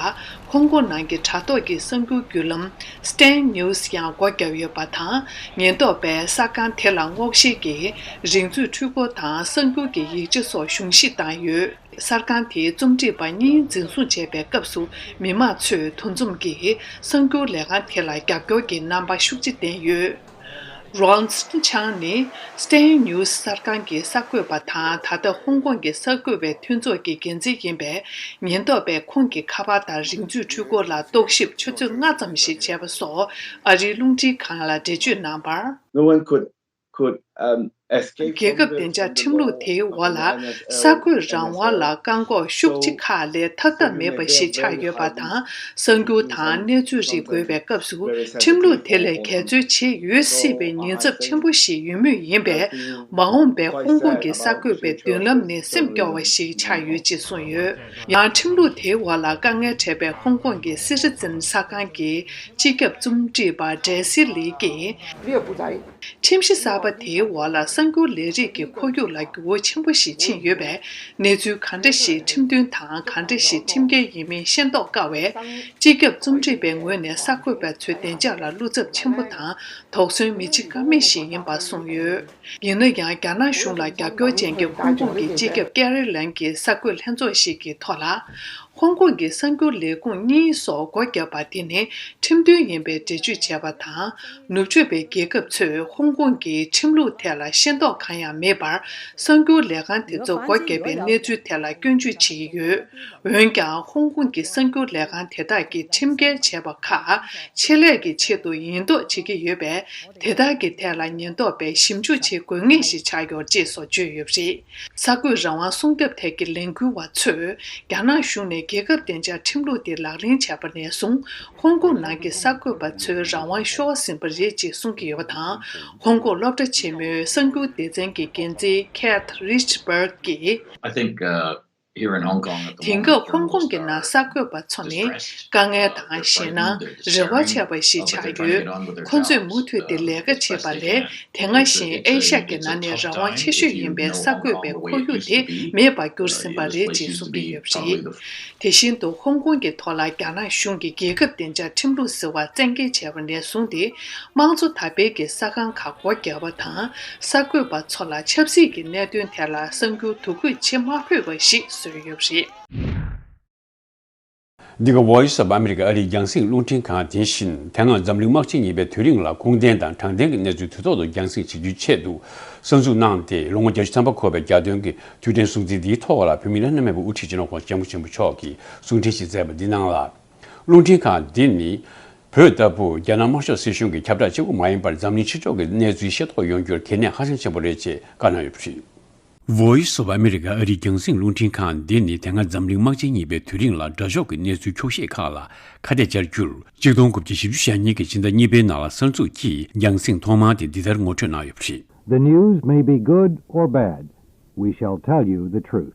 ཧོང་ཀོང་ནང་གི་དྲ་ཐོག་གི་གསར་འགྱུར་བརྒྱུད་ལམ་Stand News ཡང་སྒོ་བརྒྱབ་ཡོད་པ་དང་། ཉེན་རྟོག་པས་གསར་ཁང་དེ་ལ་སྔོག་བཤེར་གྱིས། རིག་མཛོད་འཕྲུལ་འཁོར་དང་གསར་འགྱུར་གྱི་ཡིག་ཆ་སོགས་གཞུང་བཞེས་བཏང་ཡོད། གསར་ཁང་དེའི་རྩོམ་སྒྲིག་པ་གཉིས་འཛིན་བཟུང་བྱས་པའི་སྐབས་སུ། མི་མང་ཚོས་འདུ་འཛོམས་ཀྱིས་གསར་འགྱུར་ལས་ཁང་དེ་ལ་རྒྱབ་སྐྱོར་གྱི་རྣམ་པ་ཤུགས་ཆེ་བསྟན་ཡོད། Ronson Chang ནི་Stand News གསར་ཁང་གི་གསར་འགོད་པ་དང་། ད་ལྟ་ཧོང་ཀོང་གི་གསར་འགོད་པའི་མཐུན་ཚོགས་ཀྱི་འགན་འཛིན་ཡིན་པས། ཉེན་རྟོག་པས་ཁོང་གི་ཁ་པར་དང་རིག་མཛོད་འཕྲུལ་འཁོར་ལ་རྟོག་ཞིབ་ཆུ་ཚོད་ལྔ་ཙམ་ཞིག་བྱས་པ་སོགས། ཨ་རིའི་རླུང་འཕྲིན་ཁང་ལ་འགྲེལ་བརྗོད་གནང་བར། No one could could um, escape རྒྱལ་ཁབ་བདེ་འཇགས་ཁྲིམས་ལུགས་དེའི་འོག་ལ། གསར་འགོད་རང་དབང་ལ་བཀག་འགོག་ཤུགས་ཆེ་ཁག་ལས་ཐར་ཐབས་མེད་པ་ཞིག་ཆགས་ཡོད་པ་དང་། གསར་འགྱུར་དང་གནས་ཚུལ་རིགས་དགོས་པའི་སྐབས་སུ། ཁྲིམས་ལུགས་དེ་ལས་འགལ་འཛོལ་བྱེད་ཡོད་སྲིད་པའི་ཉེན་ཚབས་ཆེན་པོ་ཞིག་ཡོད་མུས་ཡིན་པས། མ་འོངས་པའི་ཧོང་ཀོང་གི་གསར་འགོད་པའི་མདུན་ལམ་ནི་སེམས་སྐྱོ་བ་ཞིག་ཆགས་ཡོད་ཅེས་གསུངས་ཡོད། ཡང་ཁྲིམས་ལུགས་དེའི་འོག་ལ་དཀའ་ངལ་འཕྲད་པའི་ཧོང་ཀོང་གི་སི་ཊི་ཛན་གསར་ཁང་གི་སྤྱི་ཁྱབ་རྩོམ་སྒྲིག་པ་ཌེ་སི་ལི་ཀིས། ཁྲིམས་གཞི་གསར་པ་དེའི་འོག་ལ་གསར་འགྱུར་ལས་རིགས་ཀྱི་ཁོར་ཡུག་ལ་འགྱུར་བ་ཆེན་པོ་ཞིག་ཕྱིན་ཡོད་པས། གནས་ཚུལ་གང་འདྲ་ཞིག་ཁྲིམས་མཐུན་དང་། གང་འདྲ་ཞིག་ཁྲིམས་འགལ་ཡིན་མིན་ཤེས་རྟོགས་དཀའ་བས། སྤྱི་ཁྱབ་རྩོམ་སྒྲིག་པའི་ངོས་ནས་གསར་འགོད་པ་ཚོའི་བདེ་འཇགས་ལ་བློ་འཚབ་ཆེན་པོ་དང་། དོགས་ཟོན་མི་བྱེད་ཀ་མེད་ཞིག་ཡིན་པ་གསུངས་ཡོད། ཡིན་ན་ཡང་། རྒྱ་ནག་གཞུང་ལ་རྒྱབ་སྐྱོར་ཅན་གྱི་ཧོང་ཀོང་གི་སྤྱི་ཁྱབ་ཀེ་རི་ལན་གྱིས་གསར་འགོད་ལྷན་ཚོགས་ཤིག་གི་ཐོག་ལ། ཧོང་ཀོང་གི་གསར་འགྱུར་ལས་ཁུངས་གཉིས་སོགས་སྒོ་བརྒྱབ་པ་དེ་ནི་ཁྲིམས་མཐུན་ཡིན་པའི་འགྲེལ་བརྗོད་བྱས་པ་དང་། ནུབ་ཕྱོགས་པའི་རྒྱལ་ཁབ་ཚོས་ཧོང་ཀོང་གི་ཁྲིམས་ལུགས་ཐད་ལ་ཤེས་རྟོགས་གང་ཡང་མེད་པར། གསར་འགྱུར་ལས་ཁང་དེ་ཚོ་སྒོ་བརྒྱབ་པའི་གནས་ཚུལ་ཐད་ལ་སྐྱོན་བརྗོད་བྱེད་ཀྱི་ཡོད། འོན་ཀྱང་། ཧོང་ཀོང་གི་གསར་འགྱུར་ལས་ཁང་དེ་དག་གིས་ཁྲིམས་འགལ་བྱས་པ་ཁག་ཆེད་ལས་ཀྱི་ཆེད་དུ་ཡིན་མདོག་བྱེད་ཀྱི་ཡོད་པས། དེ་དག་གི་ཐད་ལ་ཉེན་རྟོག་པས་ཞིབ་འཇུག་བྱེད་དགོས་ངེས་ཤིག་ཆགས་ཡོད་ཅེས་སོགས་བརྗོད་ཡོད་པ་རེད། གསར་འགོད་རང་དབང་སྲུང་སྐྱོབ་ཐད་ཀྱི་ལས་འགུལ་བ་ཚོས། རྒྱ་ནག་གཞུང་ནས་ རྒྱལ་ཁབ་བདེ་འཇགས་ཁྲིམས་ལུགས་དེ་ལག་ལེན་བྱས་པ་ནས་བཟུང་། ཧོང་ཀོང་ནང་གི་གསར་འགོད་པ་ཚོའི་རང་དབང་ཤོར་ཟིན་པ་རེད་ཅེས་གསུང་གི་ཡོད་པ་དང་། ཧོང་ཀོང་སློབ་གྲྭ་ཆེན་མོའི་གསར་འགྱུར་སྡེ་ཚན་གྱི་འགན་འཛིན་Kath Richburg གིས། I think, uh, here in Hong Kong at the དེང་སྐབས་ཧོང་ཀོང་གི་ནང་གསར་འགོད་པ་ཚོ་ནི་དཀའ་ངལ་དང་ཞེད་སྣང་། རེ་བ་ཆགས་པ་ཞིག་ཆགས་ཡོད། ཁོ་ཚོས་མུ་མཐུད་དེ་ལས་ཀ་བྱེད་པ་ལས། དེ་སྔ་བཞིན་ཨེ་ཤ་ཡ་གི་ནང་ནས་རང་དབང་ཆེ་ཤོས་ཡིན་པའི་གསར་འགོད་པའི་ཁོར་ཡུག་དེ་མེད་པར་གྱུར་ཟིན་པ་རེད་ཅེས་གསུང་གི་ཡོད་པ་རེད། དེ་བཞིན་དུ་ཧོང་ཀོང་གི་ཐོག་ལ་རྒྱ་ནག་གཞུང་གིས་རྒྱལ་ཁབ་བདེ་འཇགས་ཁྲིམས་ལུགས་ཟེར་བ་བཙན་འགེལ་བྱས་པ་ནས་བཟུང་སྟེ། དམངས་གཙོ་དར་སྤེལ་གྱི་ས་ཁང་ཁག་སྒོ་བརྒྱབ་པ་དང་། གསར་འགོད་པ་ཚོ་ལ་ཆབ་སྲིད་ཀྱི་གནད་དོན་ཐད་ལ་གསར་འགྱུར་དོ་ཁུར་བྱེད་མ་ཕོད་པ་ཞིག་བཟོས་ཡོད་པ་རེད། འདི་ག་Voice of America ཨ་རིའི་རྒྱང་སྲིང་རླུང་འཕྲིན་ཁང་དེ་བཞིན། དེ་སྔ་འཛམ་གླིང་དམག་ཆེན་གཉིས་པའི་དུས་རིང་ལ་ཁུངས་ལྡན་དང་དྲང་བདེན་གྱི་གནས་ཚུལ་དུས་ཐོག་ཏུ་རྒྱང་སྲིང་བྱེད་རྒྱུའི་ཆེད་དུ་གསར་འཛུགས་གནང་སྟེ། ལོ་ངོ་བརྒྱད་ཅུ་ཐམ་པ་འཁོར་བའི་རྒྱལ་སྟོན་གྱི་དུས་དྲན་སྲུང་བརྩི་འདིའི་ཐོག་ལ། བོད་མིའི་བླ་ན་མེད་པའི་དབུ་ཁྲིད་སྤྱི་ནོར་༸གོང་ས་༸སྐྱབས་མགོན་ཆེན་པོ་མཆོག་གིས་གསུང་འཕྲིན་ཞིག་མཛད་པ་འདི་ནང་ལ། རླུང་འཕྲིན་ཁང་འདི་ནི། བོད་ལྟ་བུ་རྒྱ་ནག་དམར་ཤོག་སྲིད་གཞུང་གི་ཁྱབ་བསྒྲགས་གཅིག་པུ་མ་ཡིན་པར། འཛམ་གླིང་ཕྱི་ཕྱོགས་ཀྱི་གནས་ཚུལ་ཤེས་རྟོགས་ཡོང་རྒྱུར་གལ་གནད་ཧ་ཅང་ཆེན་པོ་རེད་ཅེས་བཀའ་གནང་ཡོད་པ་རེད། Voice of America ཨ་རིའི་རྒྱང་སྲིང་རླུང་འཕྲིན་ཁང་འདི་ནི། དེ་སྔ་འཛམ་གླིང་དམག་ཆེན་གཉིས་པའི་དུས་རིང་ལ་དགྲ་ཕྱོགས་ཀྱི་གནས་ཚུལ་འཁྱོག་བཤད་ཁག་ལ་ཁ་གཏད་བཅར་རྒྱུར། ཆིག་སྟོང་དགུ་བརྒྱ་བཞི་བཅུ་ཞེ་གཉིས་ཀྱི་ཕྱི་ཟླ་གཉིས་པའི་ནང་ལ་གསར་འཛུགས་ཀྱིས་རྒྱང་སྲིང་ཐོག་མ་དེ་འདི་ལྟར་ངོ་སྤྲོད་གནང་ཡོད་པ་རེད། The news may be good or bad. We shall tell you the truth.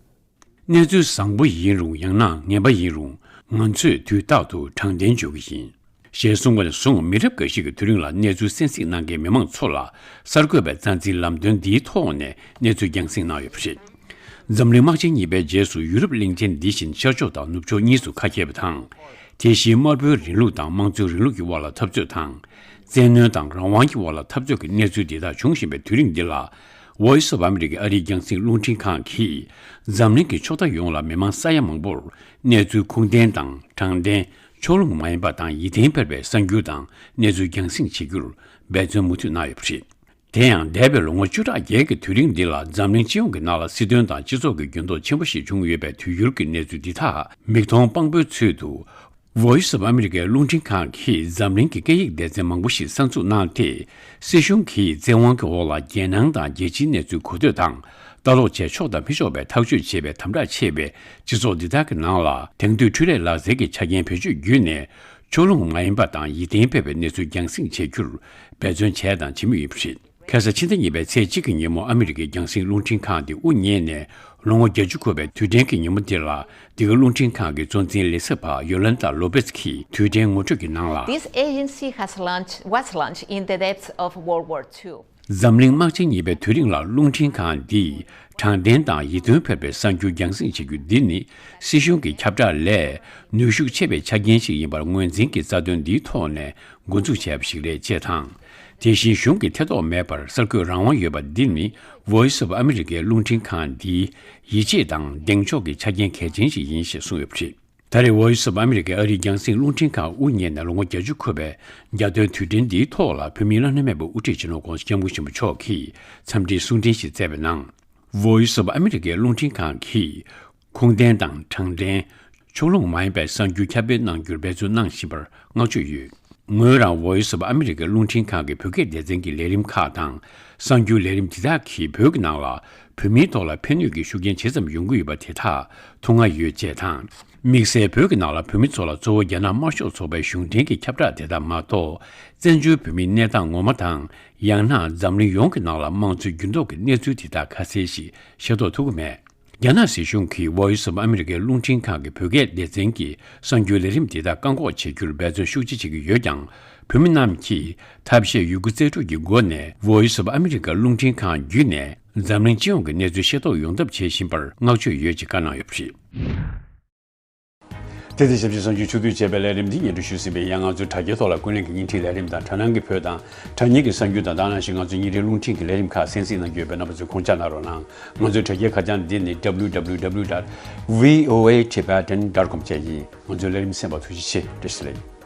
གནས་ཚུལ་བཟང་པོ་ཡིན་རུང་ཡང་ན་ངན་པ་ཡིན་རུང་། ང་ཚོས་དུས་རྟག་ཏུ་དྲང་བདེན་བརྗོད་ཀྱི་ཡིན། ཞེས་གསུངས་པ་ནས་བཟུང་། མི་རབས་འགའ་ཞིག་གི་དུས་རིང་ལ་གནས་ཚུལ་གསན་གཟིགས་གནང་མཁན་མི་མང་ཚོ་ལ། གསར་འགོད་པའི་རྩ་འཛིན་ལམ་སྟོན་འདིའི་ཐོག་ནས་གནས་ཚུལ་རྒྱང་སྲིང་གནང་ཡོད་པ་རེད། འཛམ་གླིང་དམག་ཆེན་གཉིས་པའི་རྗེས་སུ། ཡུ་རོབ་གླིང་ཆེན་འདི་བཞིན་ཤར་ཕྱོགས་དང་ནུབ་ཕྱོགས་གཉིས་སུ་ཁ་གྱེས་པ་དང་། དེ་བཞིན་དམར་པོའི་རིང་ལུགས་དང་དམངས་གཙོའི་རིང་ལུགས་ཀྱི་དབར་ལ་འཐབ་རྩོད་དང་། བཙན་གནོན་དང་རང་དབང་གི་དབར་ལ་འཐབ་རྩོད་ཀྱི་གནས་ཚུལ་འདི་དག་འབྱུང་བཞིན་པའི་དུས་རིང་འདི་ལ། Voice of America ཨ་རིའི་རྒྱང་སྲིང་རླུང་འཕྲིན་ཁང་གིས། འཛམ་གླིང་གི་ཕྱོགས་མཐའ་ཡོངས་ལ་མི་མང་ས་ཡ་མང་པོར་གནས་ཚུལ་ཁུངས་ལྡན་དང་དྲང་བདེན། ཕྱོགས་ལྷུང་མ་ཡིན་པ་དང་ཡིད་བརྟན་འཕེར་བའི་གསར་འགྱུར་དང་གནས་ཚུལ་རྒྱང་སྲིང་བྱེད་རྒྱུར་འབད་བརྩོན་མུ་མཐུད་གནང་ཡོད་པ་རེད། དེ་ཡང་། འདས་པའི་ལོ་ངོ་བཅུ་ཕྲག་བརྒྱད་ཀྱི་དུས་རིང་འདི་ལ། འཛམ་གླིང་སྤྱི་ཡོངས་ཀྱི་ནང་ལ་སྲིད་དོན་དང་སྤྱི་ཚོགས་ཀྱི་འགྱུར་ལྡོག་ཆེན་པོ་ཞིག་བྱུང་ཡོད་པའི་དུས་འགྱུར་གྱི་གནས་ཚུལ་འདི་དག་མིག་མཐོང་དཔང་པོའི་ཚུལ་དུ། Voice of America རླུང་འཕྲིན་ཁང་གིས་འཛམ་གླིང་གི་སྐད་ཡིག་སྡེ་ཚན་མང་པོ་ཞིག་གསར་འཛུགས་གནང་སྟེ། སྲིད་གཞུང་གིས་བཙན་དབང་གི་འོག་ལ་རྒྱལ་ནང་དང་རྒྱལ་སྤྱིའི་གནས་ཚུལ་གོ་ཐོས་དང་ལྟ་ཀློག་བྱས། ཆོག་དང་མི་ཆོག་པའི་ཐག་གཅོད་བྱེད་པའི་དམ་དྲག་ཆེ་བའི་སྤྱི་ཚོགས་འདི་དག་གི་ནང་ལ། དེང་དུས་འཕྲུལ་ལས་ལག་རྩལ་གྱི་ཆ་རྐྱེན་བེད་སྤྱོད་བརྒྱུད་ནས། ཕྱོགས་ལྷུང་མ་ཡིན་པ་དང་ཡིད་བརྟན་འཕེར་བའི་གནས་ཚུལ་རྒྱང་སྲིང་བྱེད་རྒྱུར་འབད་བརྩོན་བྱས་དང་བྱེད་མུས་ཡིན་པ་རེད། ཁ་ས་ཕྱི་ཟླ་གཉིས་པའི་ཚེས་གཅིག་གི་ཉིན་མོ། ཨ་མི་རི་ཀའི་རྒྱང་སྲིང་རླུང་འཕྲིན་ཁང་དེ་དབུ་བརྙེས་ནས་ལོ་ངོ་བརྒྱད་ཅུ་འཁོར་བའི་དུས་དྲན་གྱི་ཉིན་མོ་འདིར་ལ། འདི་ག་རླུང་འཕྲིན་ཁང་གི་གཙོ་འཛིན་ལས་ཚབ་པ་ཡོ་ལན་ཏཱ་ལོ་པེས་ཀྱིས་དུས་དྲན་ངོ་སྤྲོད་ཀྱི་ནང་ལ། This agency has launched, was launched in the depths of World War Two. འཛམ་གླིང་དམག་ཆེན་གཉིས་པའི་དུས་རིང་ལ་རླུང་འཕྲིན་ཁང་འདིས་དྲང་བདེན་དང་ཡིད་རྟོན་འཕེར་བའི་གསར་འགྱུར་རྒྱང་སྲིང་བྱེད་རྒྱུ་འདི་ནི། སྲིད་གཞུང་གི་ཁྱབ་བསྒྲགས་ལས་ནུས་ཤུགས་ཆེ་བའི་ཆ་རྐྱེན་ཞིག་ཡིན་པར་ངོས་འཛིན་གྱིས་རྩ་དོན་འདིའི་ཐོག་ནས་འགོ་འཛུགས་བྱས་པ་ཞིག་རེད་ཅེས་དང་། དེ་བཞིན་གཞུང་གི་ཐེ་གཏོགས་མེད་པར་གསར་འགོད་རང་དབང་ཡོད་པ་འདི་ནི། Voice of America རླུང་འཕྲིན་ཁང་འདིའི་ཡིད་ཆེས་དང་གདེང་འཇོག་གི་ཆ་རྐྱེན་གལ་ཆེན་ཞིག་ཡིན་ཞེས་གསུངས་ཡོད་པ་རེད། ད་རེས་Voice of America ཨ་རིའི་རྒྱང་སྲིང་རླུང་འཕྲིན་ཁང་དབུ་བརྙེས་ནས་ལོ་ངོ་བརྒྱད་ཅུ་འཁོར་བའི་རྒྱལ་སྟོན་དུས་དྲན་འདིའི་ཐོག་ལ། བོད་མིའི་བླ་ན་མེད་པའི་དབུ་ཁྲིད་སྤྱི་ནོར་༸གོང་ས་༸སྐྱབས་མགོན་ཆེན་པོ་མཆོག་གིས་འཚམས་འདྲིའི་གསུང་འཕྲིན་ཞིག་སྩལ་བའི་ནང་། Voice of America རླུང་འཕྲིན་ཁང་གིས་ཁུངས་ལྡན་དང་དྲང་བདེན། ཕྱོགས་ལྷུང་མ་ཡིན་པའི་གསར་འགྱུར་ཁྱབ་སྤེལ་གནང་རྒྱུར་འབད་བརྩོན་གནང་བཞིན་པར་བསྔགས་བརྗོད་ཡོད། ངོས་རང་Voice of America རླུང་འཕྲིན་ཁང་གི་བོད་སྐད་སྡེ་ཚན་གྱི་ལས་རིམ་ཁག་དང་། གསར་འགྱུར་ལས་རིམ་དེ་དག་གིས་བོད་ཀྱི་ནང་ལ་བོད་མིའི་ཐོག་ལ་ཕན་ནུས་ཀྱི་ཤུགས་རྐྱེན་ཇི་ཙམ་ཡོང་གི་ཡོད་པ་དེ་དག་ཐུགས་མངའ་ཡོད་ཅེས་དང་། དམིགས་བསལ་བོད་ཀྱི་ནང་ལ་བོད་མི་ཚོ་ལ་གཙོ་བོ་རྒྱ་ནག་དམར་ཤོག་ཚོགས་པའི་གཞུང་འབྲེལ་གྱི་ཁྱབ་བསྒྲགས་དེ་དག་མ་གཏོགས། བཙན་བྱོལ་བོད་མིའི་གནས་སྟངས་ངོ་མ་དང་། ཡང་ན་འཛམ་གླིང་ཡོངས་ཀྱི་ནང་ལ་དམངས་གཙོའི་འགྱུར་ལྡོག་གི་གནས་ཚུལ་དེ་དག་ཁ་གསལ་ཞིག་ཤེས་རྟོགས་ཐུབ་ཀྱི་མེད། རྒྱ་ནག་སྲིད་གཞུང་གིས་Voice of America རླུང་འཕྲིན་ཁང་གི་བོད་སྐད་སྡེ་ཚན་གྱི་གསར་འགྱུར་ལས་རིམ་དེ་དག་བཀག་འགོག་བྱེད་རྒྱུར་འབད་བརྩོན་ཤུགས་ཆེ་བྱེད་ཀྱི་ཡོད་ཀྱང་། བོད་མི་རྣམས་ཀྱིས་ཐབས་ཤེས་ཡོད་རྒུ་རྩལ་སྤྲུགས་ཀྱི་སྒོ་ནས་Voice of America རླུང་འཕྲིན་ཁང་བརྒྱུད་ནས་འཛམ་གླིང་སྤྱི་ཡོངས་ཀྱི་གནས་ཚུལ་ཤེས་རྟོགས་ཡོང་ཐབས་བྱེད་བཞིན་པར་བསྔགས་བརྗོད་ཡོད་ཅེས་བཀའ་གནང་ཡོད་པ་རེད། དེ་དང་ཞབས་ཕྱི་གསར་འགྱུར་ཕྱོགས་བསྡུས་བྱས་པའི་ལས་རིམ་འདི་སྙན་སྒྲོན་ཞུས་ཟིན་པས། ཡང་ང་ཚོའི་དྲ་རྒྱའི་ཐོག་ལ་ཀུན་གླེང་གི་བརྙན་འཕྲིན་ལས་རིམ་དང་། དྲ་སྣང་གི་བོད་དང་དྲ་བརྙན་གྱི་གསར་འགྱུར་དང་། དེ་ནང་བཞིན་ང་ཚོའི་ཉིན་རེའི་རླུང་འཕྲིན་གྱི་ལས་རིམ་ཁག་གསན་གཟིགས་གནང་རྒྱུ་ཡོད་པས། རྣམ་པ་ཚོས་ཁོང་ཆ་གནང་རོགས་གནང་། ང་ཚོའི་དྲ་རྒྱའི་ཁ་བྱང་འདི་ནི་W W W dot V O A Tibetan dot com བཅས་ཡིན། ང་ཚོའི་ལས་རིམ་གསན་པར་ཐུགས་རྗེ་ཆེ། བཀྲ་ཤིས་བདེ་ལེགས།